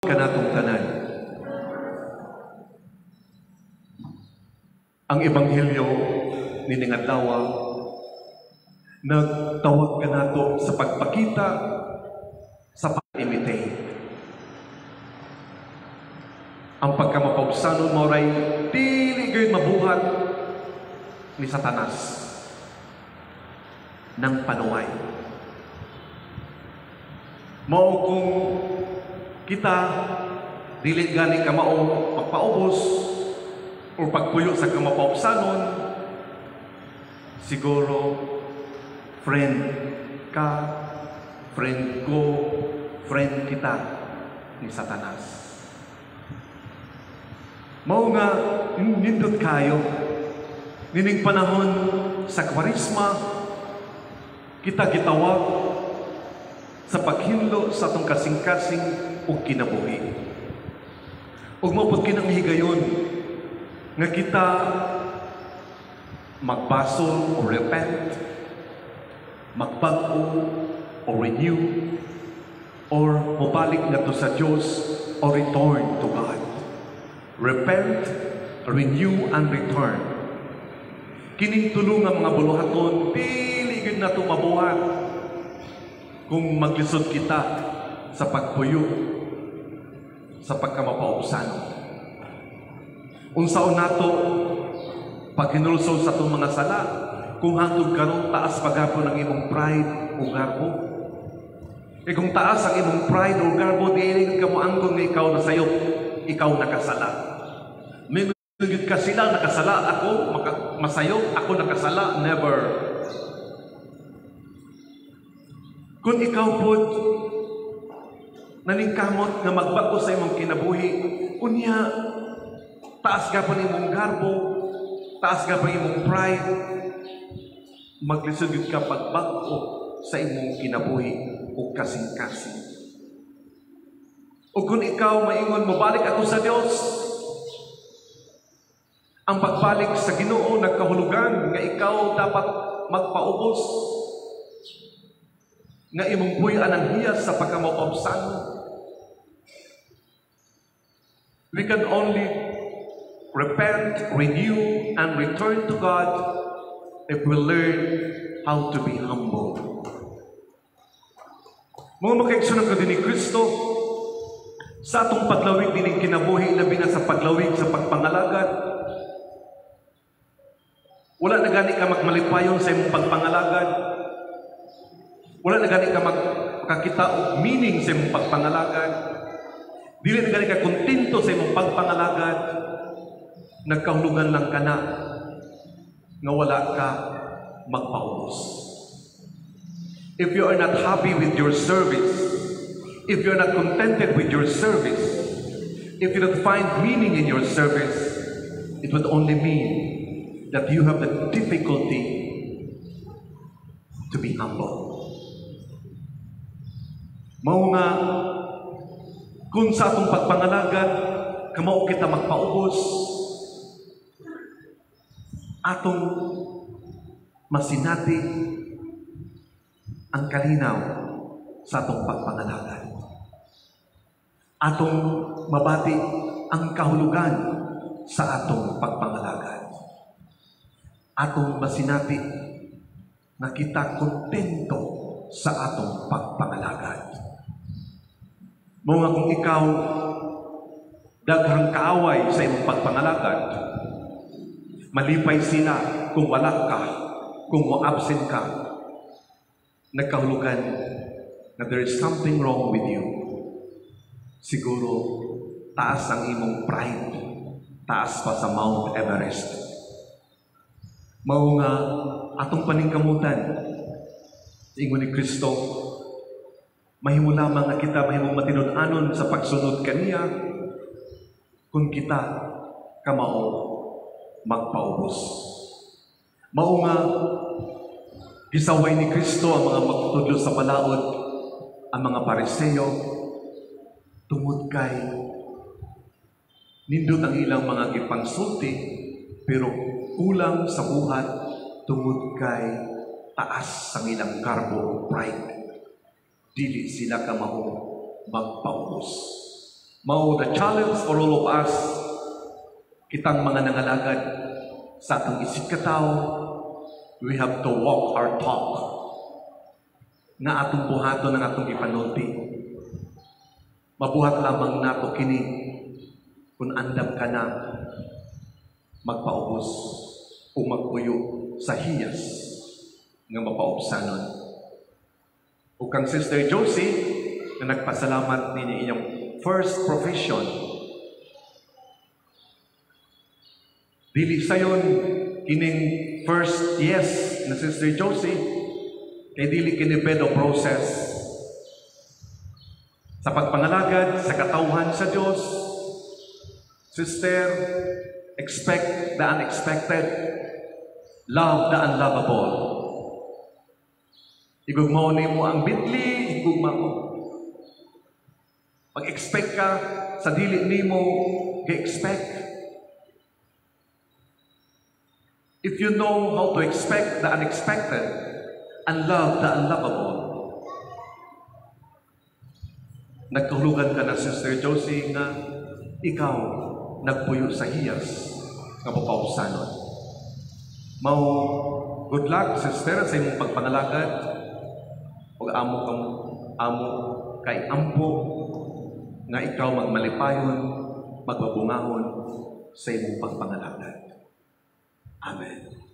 Kanatong tanan. Ang Ebanghelyo nining adlaw nagtawag kanato sa pagpakita sa pag-imitate. Ang pagkamapaubsanon mao ray dili gyud mabuhat ni Satanas ng panuway. Mao kung kita dili gani ka mao magpaubos o pagpuyo sa kamapaubsanon, siguro friend ka, friend ko, friend kita ni Satanas. Mao nga nindot kayo nining panahon sa Kwaresma, kita gitawag sa paghinlo sa atong kasing-kasing ug kinabuhi. Ug mao pud kinang higayon nga kita magbasol o repent, magbag-o o renew, or mobalik ngadto sa Dios o return to God. Repent, renew, and return. Kining tulo nga mga buluhaton, dili gyud nato mabuhat kung maglisod kita sa pagpuyo sa pagkamapaubsan. Unsaon nato paghinulsol sa atong mga sala kung hangtod karon taas pa gapon ang imong pride o garbo? E kung taas ang imong pride o garbo, dili ka moangkon nga ikaw nasayop, ikaw nakasala. May gyud ka sila nakasala ako, masayop ako nakasala, never. Kung ikaw pod naningkamot nga magbag-o sa imong kinabuhi, unya taas gapon imong garbo, taas gapon imong pride, maglisod gyud ka pagbag-o sa imong kinabuhi ug kasing-kasing. O kung ikaw maingon, "Mobalik ako sa Dios," ang pagbalik sa Ginoo nagkahulugan nga ikaw dapat magpaubos, nga imong puy-an ang hiyas sa pagkamapaubsan. We can only repent, renew, and return to God if we learn how to be humble. Mga makaigsuonan ko din ni Kristo, sa atong paglawig dining kinabuhi, labi na sa paglawig sa pagpangalagad, wala na gani ka magmalipayon sa imong pagpangalagad. Wala na gani ka makakita og meaning sa imong pagpangalagad. Dili na gani ka kontento sa imong pagpangalagad. Nagkahulugan lang ka na nga wala ka magpaubos. If you are not happy with your service, if you are not contented with your service, if you don't find meaning in your service, it would only mean that you have the difficulty to be humble. Mao nga, kung sa atong pagpangalagad, kamao kita magpaubos, atong masinati ang kalinaw sa atong pagpangalagad. Atong mabati ang kahulugan sa atong pagpangalagad. Atong masinati na kita kontento sa atong pagpangalagad. Mao nga kung ikaw daghang kaaway sa imong pagpangalagad, malipay sila kung wala ka, kung mo-absent ka, nagkahulugan na there is something wrong with you. Siguro, taas ang imong pride, taas pa sa Mount Everest. Mao nga atong paningkamutan, ingon ni Kristo, mahimo lamang nga kita mahimong matinud-anon sa pagsunod kaniya kung kita kamao magpaubos. Mao nga gisaway ni Kristo ang mga magtudlo sa balaod, ang mga Pariseo, tungod kay nindot ang ilang mga gipangsulti pero kulang sa buhat tungod kay taas ang ilang garbo o pride. Dili sila kamao magpaubos. Mao the challenge for all of us, kitang mga nangalagad sa atong isigkatawo, we have to walk our talk. Nga atong buhaton ang atong gipanulti. Mabuhat lamang nato kini kung andam ka na magpaubos o magpuyo sa hiyas nga mapaubsanon. O kang Sister Josie na nagpasalamat ninyo inyong first profession. Dili sayon kining first yes na Sister Josie kay dili kini bed of roses. Sa pagpangalagad sa katawhan sa Dios, sister, expect the unexpected, love the unlovable. Igugmao nimo ang bitli, igugma mo. Mag-expect ka sa dili nimo gi-expect. If you know how to expect the unexpected and love the unlovable, nagkahulugan ka na, Sister Josie, nga ikaw nagpuyo sa hiyas nga papaubsanon. Mao, good luck, sister, sa imong pagpangalagad. Ug amo kang amo kay ampo nga ikaw magmalipayon, magbabungahon sa imong pagpangalagad. Amen.